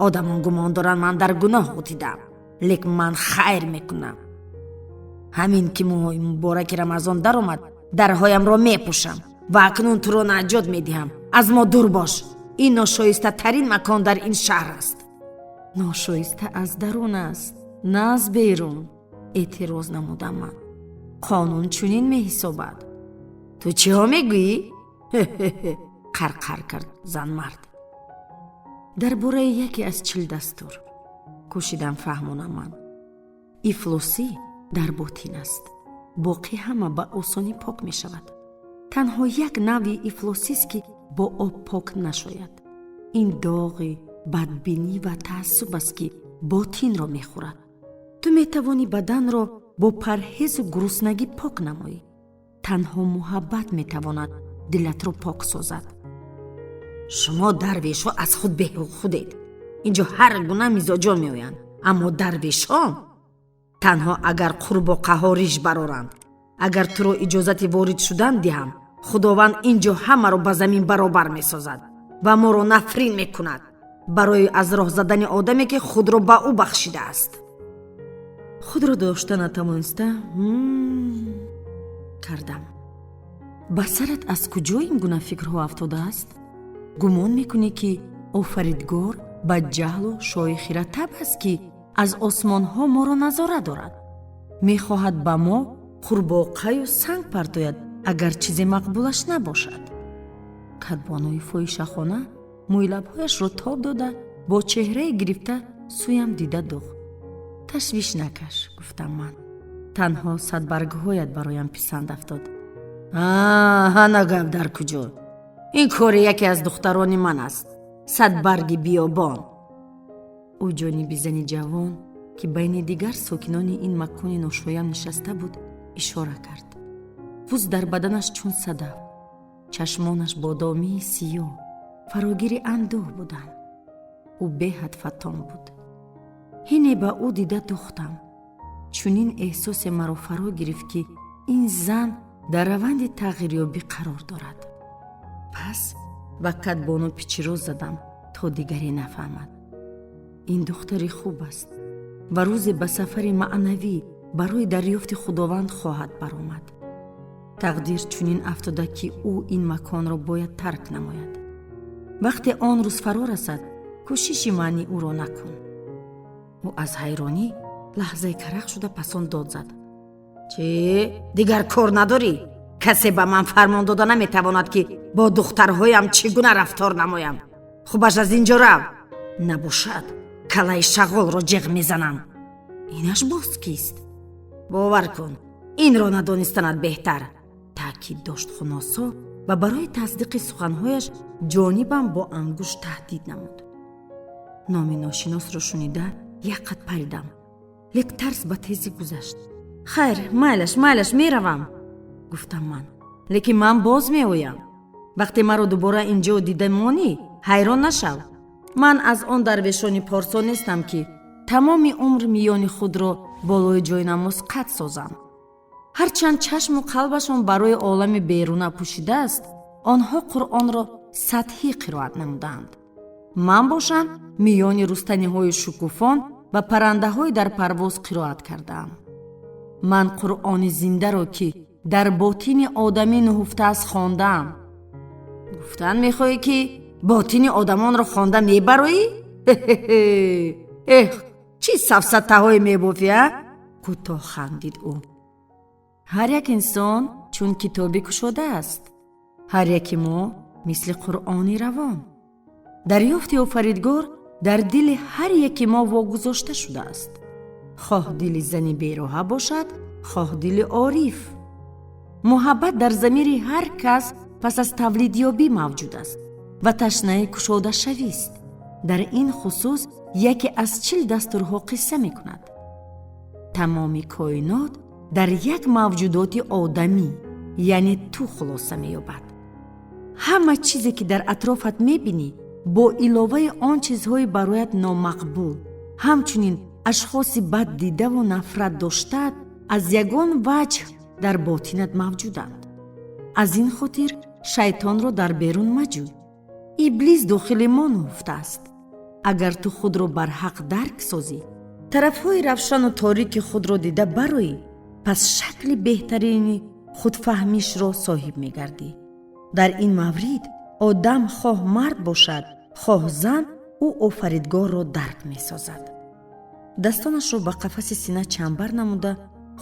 Одамон гумон доранд, ман дар гуноҳ ғутидам, лек ман хайр мекунам. Ҳамин ки моҳи мубораки Рамазон даромад, дарҳоямро мепӯшам ва акнун туро наҷот медиҳам. Аз мо дур бош, ин ношоистатарин макон дар ин шаҳр аст. Ношоиста аз дарун аст, на аз берун, эътироз намудам ман. Қонун чунин меҳисобад. Ту чиҳо мегӯӣ? Қарқар кард занмард. Дар бораи яке аз 40 дастур кӯшидам фаҳмонам ман. Ифлосӣ дар ботин аст, боқӣ ҳама ба осонӣ пок мешавад. Танҳо як навъи ифлосист, ки бо об пок нашояд. Ин доғи бадбинӣ ва таассуб аст, ки ботинро мехӯрад. Ту метавонӣ баданро бо парҳезу гуруснагӣ пок намоӣ. Танҳо муҳаббат метавонад дилатро пок созад. Шумо дарвешҳо аз худ бехудед. Инҷо ҳар гуна мизоҷон меоянд, аммо дарвешон танҳо агар қурбоқаҳо риш бароранд. Агар туро иҷозати ворид шудан диҳам, Худованд ин ҷо ҳамаро ба замин баробар месозад ва моро нафрин мекунад барои аз роҳ задани одаме, ки худро ба ӯ бахшидааст. Худро дошта натавониста кардам. Ба сарат аз куҷо ин гуна фикрҳо афтодааст? Гумон мекунӣ, ки Офаридгор ба ҷаҳлу шоҳи хиратаб аст, ки аз осмонҳо моро назора дорад? Мехоҳад ба мо қурбоқаю санг партояд, агар чизе мақбулаш набошад. Кадбонуи фоҳишахона мӯйлабҳояшро тоб дода, бо чеҳраи гирифта сӯям дида духт. Ташвиш накаш, гуфтам ман. Танҳо садбаргҳоят бароям писанд афтод. Ана гап дар куҷо! Ин кори яке аз духтарони ман аст, садбарги биёбон. Ӯ ҷониби зани ҷавон, ки байни дигар сокинони ин макони ношоям нишаста буд, ишора кард. Пӯст дар баданаш чун садаф, чашмонаш бодомии сиёҳ, фарогири андӯҳ буданд. Ӯ беҳад фаттон буд. Ҳине ба ӯ дида духтам. Чунин эҳсосе маро фаро гирифт, ки ин зан дар раванди тағйирёбӣ қарор дорад. Пас ба кадбону пичироз задам, то дигаре нафаҳмад. Ин духтари хуб аст ва рӯзе ба сафари маънавӣ барои дарёфти Худованд хоҳад баромад. Тақдир чунин афтода, ки ӯ ин маконро бояд тарк намояд. Вақте он рӯз фаро расад, кӯшиши маъни ӯро накун. Ӯ аз ҳайронӣ лаҳзаи карах шуда, пасон дод зад: Чӣ, дигар кор надорӣ? Касе ба ман фармон дода наметавонад, ки бо духтарҳоям чӣ гуна рафтор намоям. Хубаш, аз ин ҷо рав, набошад каллаи шағолро ҷеғ мезанам. Инаш боз кист? Бовар кун, инро надонистанат беҳтар, таъкид дошт Хуносо ва барои тасдиқи суханҳояш ҷонибам бо ангушт таҳдид намуд. Номи ношиносро шунида, як қад паридам, лек тарс ба тезӣ гузашт. Хайр, майлаш, майлаш, меравам, гуфтам ман, лекин ман боз меоям. Вақте маро дубора ин ҷо дида монӣ, ҳайрон нашав. Ман аз он дарвешони порсо нестам, ки тамоми умр миёни худро болои ҷойнамоз қат созам. Ҳарчанд чашму қалбашон барои олами беруна пӯшидааст, онҳо Қуръонро сатҳӣ қироат намудаанд. Ман бошам, миёни рустаниҳои шукуфон ва паррандаҳои дар парвоз қироат кардаам. Ман Қуръони зиндаро, ки дар ботини одамӣ нуҳуфтааст, хондаам. Гуфтан мехоҳӣ, ки ботини одамонро хонда мебароӣ? Эҳ, чӣ сафсатаҳое мебофӣ, а? Кӯтоҳ хандид ӯ. Ҳар як инсон чун китобе кушодааст, ҳар яки мо мисли Қуръони равон. Дарёфти Офаридгор дар дили ҳар яки мо вогузошта шудааст, хоҳ дили зани бероҳа бошад, хоҳ дили ориф. Муҳаббат дар замири ҳар кас пас аз тавлидёбӣ мавҷуд аст ва ташнаи кушодашавист. Дар ин хусус яке аз 40 дастурҳо қисса мекунад. Тамоми коинот дар як мавҷудоти одамӣ, яъне ту, хулоса меёбад. Ҳама чизе, ки дар атрофат мебинӣ, бо иловаи он чизҳои бароят номақбул, ҳамчунин ашхоси бад дидаву нафрат доштаат, аз ягон ваҷҳ дар ботинат мавҷуданд. Аз ин хотир шайтонро дар берун маҷӯй. Иблис дохили мо нуҳуфтааст. Агар ту худро барҳақ дарк созӣ, тарафҳои равшану торики худро дида бароӣ, пас шакли беҳтарини худфаҳмишро соҳиб мегардӣ. Дар ин маврид одам хоҳ мард бошад, хоҳ зан, ӯ Ӯ офаридгорро дарк месозад. Дастонашро ба қафаси сина чамбар намуда,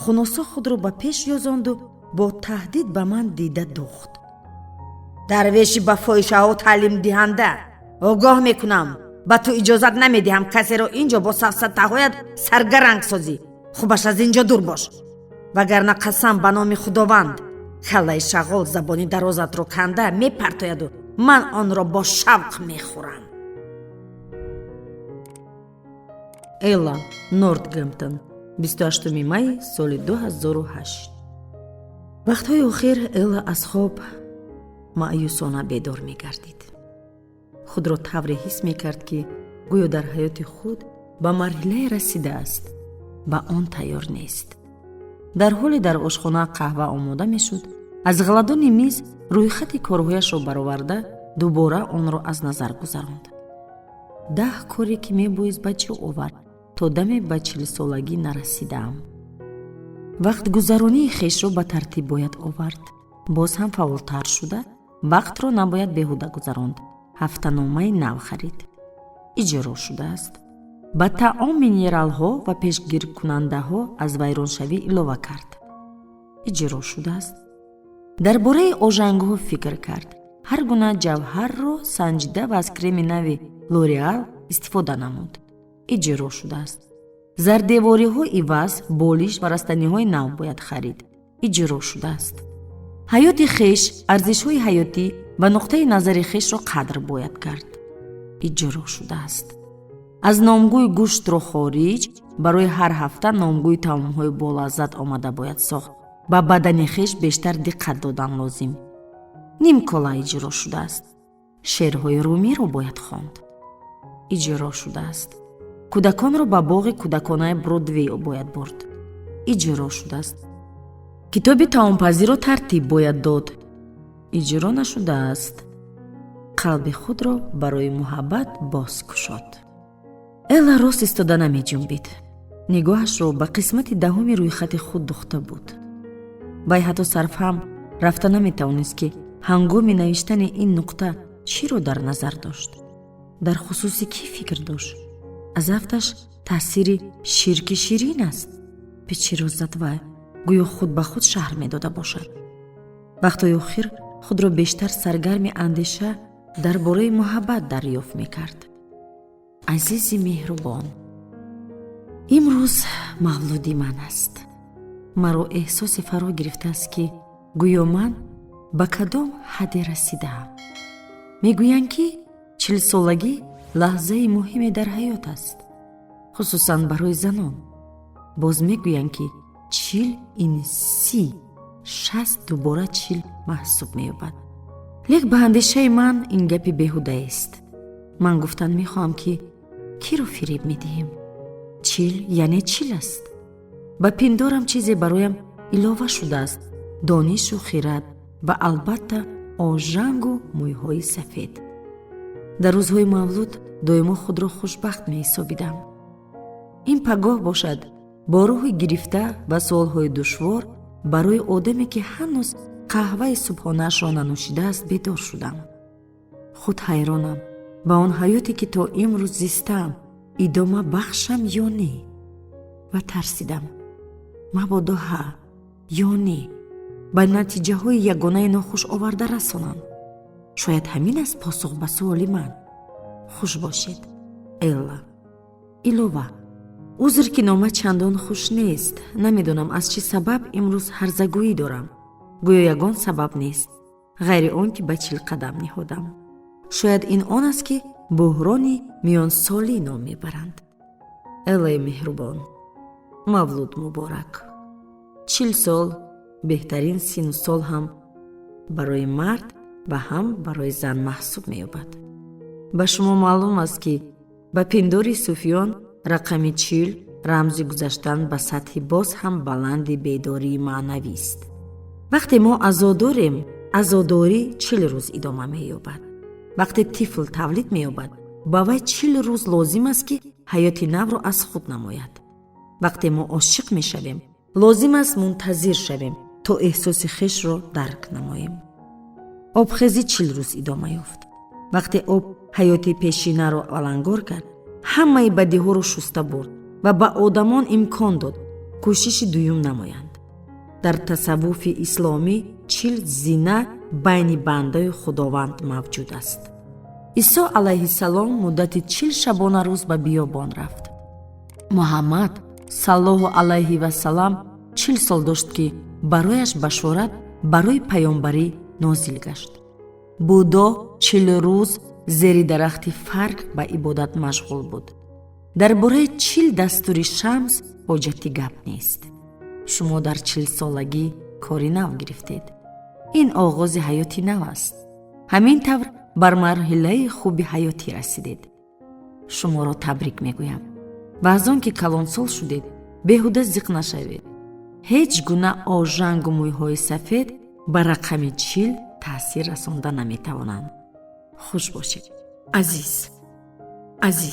хуносо худро ба пеш ёзонду бо таҳдид ба ман дида духт. Дарвеши ба фоҳишаҳо таълимдиҳанда, огоҳ мекунам, ба ту иҷозат намедиҳам касеро ин ҷо бо сафсатаҳоят саргаранг созӣ. Хубаш, аз ин ҷо дур бош, вагарна қасам ба номи Худованд, каллаи шағол забони дарозатро канда мепартояду ман онро бо шавқ мехӯрам. Элла, Нортгемптон, 28 майи соли 2008. Вақтҳои охир Элла аз хоб маъюсона бедор мегардид. Худро тавре ҳис мекард, ки гӯё дар ҳаёти худ ба марҳилае расидааст, ба он тайёр нест. Дар ҳоле дар ошхона қаҳва омода мешуд, аз ғаладони миз рӯйхати корҳояшро бароварда, дубора онро аз назар гузаронд. 10 коре, ки мебоист ба ҷо овард, то даме ба 40-солагӣ нарасидаам. Вақтгузаронии хешро ба тартиб бояд овард. Боз ҳам фаъолтар шуда, вақтро набояд беҳуда гузаронд. Ҳафтаномаи нав харид. Иҷро шудааст. Ба таом минералҳо ва пешгиркунандаҳо аз вайроншавӣ илова кард. Иҷро шудааст. Дар бораи ожангҳо фикр кард. Ҳар гуна ҷавҳарро санҷида ва аз креми нави Лореал истифода намуд. Иҷро шудааст. Зардевориҳо иваз, болиш ва растаниҳои нав бояд харид. Иҷро шудааст. Ҳаёти хеш, арзишҳои ҳаётӣ ва нуқтаи назари хешро қадр бояд кард. Иҷро шудааст. Аз номгӯи гӯштро хориҷ, барои ҳар ҳафта номгӯи таомҳои болаззат омада бояд сохт. Ба бадани хеш бештар диққат додан лозим. Нимкола иҷро шудааст. Шеърҳои Румиро бояд хонд. Иҷро шудааст. Кӯдаконро ба боғи кӯдаконаи Бродвей бояд бурд. Иҷро шудааст. Китоби таомпазиро тартиб бояд дод. Иҷро нашудааст. Қалби худро барои муҳаббат боз кушод. Элла рост истода намеҷунбид. Нигоҳашро ба қисмати даҳуми рӯйхати худ духта буд. Вай ҳатто сарфаҳм рафта наметавонист, ки ҳангоми навиштани ин нуқта чиро дар назар дошт, дар хусуси кӣ фикр дошт. Аз афташ таъсири ширки ширин аст, печиро зад вай, гӯё худ ба худ шаҳр медода бошад. Вақтҳои охир худро бештар саргарми андеша дар бораи муҳаббат дарёфт мекард. Азизи меҳрубон, имрӯз мавлуди ман аст. Маро эҳсосе фаро гирифтааст, ки гӯё ман ба кадом ҳадде расидаам. Мегӯянд, ки 40-солагӣ лаҳзаи муҳиме дар ҳаёт аст, хусусан барои занон. Боз мегӯянд, ки 40 ин 30, 60 дубора 40 маҳсуб меёбад. Лек ба андешаи ман ин гапи беҳудаест. Ман гуфтан мехоҳам, ки киро фиреб медиҳем? 40 яъне 40 аст. Ба пиндорам, чизе бароям илова шудааст: донишу хирад ва албатта ожангу мӯйҳои сафед. Дар рӯзҳои мавлуд доимо худро хушбахт меҳисобидам. Ин пагоҳ бошад, бо рӯҳи гирифта ва суолҳои душвор барои одаме, ки ҳанӯз қаҳваи субҳонаашро нанӯшидааст, бедор шудам. Худ ҳайронам, ба он ҳаёте, ки то имрӯз зистаам, идома бахшам ё не, ва тарсидам, мабодо ҳа ё не ба натиҷаҳои ягонаи нохуш оварда расонанд. Шояд ҳамин аст посух ба суоли ман. Хуш бошед, Элла. Илова, узр, ки нома чандон хуш нест. Намедонам, аз чӣ сабаб имрӯз ҳарзагӯӣ дорам. Гӯё ягон сабаб нест, ғайри он ки ба 40 қадам ниҳодам. Шояд ин он аст, ки буҳрони миёнсолӣ ном мебаранд. Эллаи меҳрубон, мавлуд муборак! 40 сол беҳтарин сину сол ҳам барои мард ва ҳам барои зан маҳсуб меёбад. Ба шумо маълум аст, ки ба пиндори суфиён рақами 40 рамзи гузаштан ба сатҳи боз ҳам баланди бедории маънавист. Вақте мо азодорем, азодорӣ 40 рӯз идома меёбад. Вақте тифл тавлид меёбад, ба вай 40 рӯз лозим аст, ки ҳаёти навро аз худ намояд. Вақте мо ошиқ мешавем, лозим аст мунтазир шавем, то эҳсоси хешро дарк намоем. Обхезӣ 40 рӯз идома ёфт. Вақте об Ҳаёти пешинаро алангор кард, ҳамаи бадиҳоро шуста бурд ва ба одамон имкон дод кӯшиши дуюм намоянд. Дар тасаввуфи исломӣ 40 зина байни бандаи Худованд мавҷуд аст. Исо алайҳиссалом муддати 40 шабона рӯз ба биёбон рафт. Муҳаммад саллаллоҳу алайҳи васалам 40 сол дошт, ки барояш башорат барои паёмбарӣ нозил гашт. Буддо 40 рӯз зери дарахти фарг ба ибодат машғул буд. Дар бораи 40 дастури Шамс ҳоҷати гап нест. Шумо дар 40-солагӣ кори нав гирифтед. Ин оғози ҳаёти нав аст. Ҳамин тавр бар марҳилаи хуби ҳаётӣ расидед. Шуморо табрик мегӯям ва аз он ки калонсол шудед, беҳуда зиқ нашавед. Ҳеҷ гуна ожангу мӯйҳои сафед ба рақами 40 таъсир расонда наметавонанд. Хуш бошед, азиз, азиз.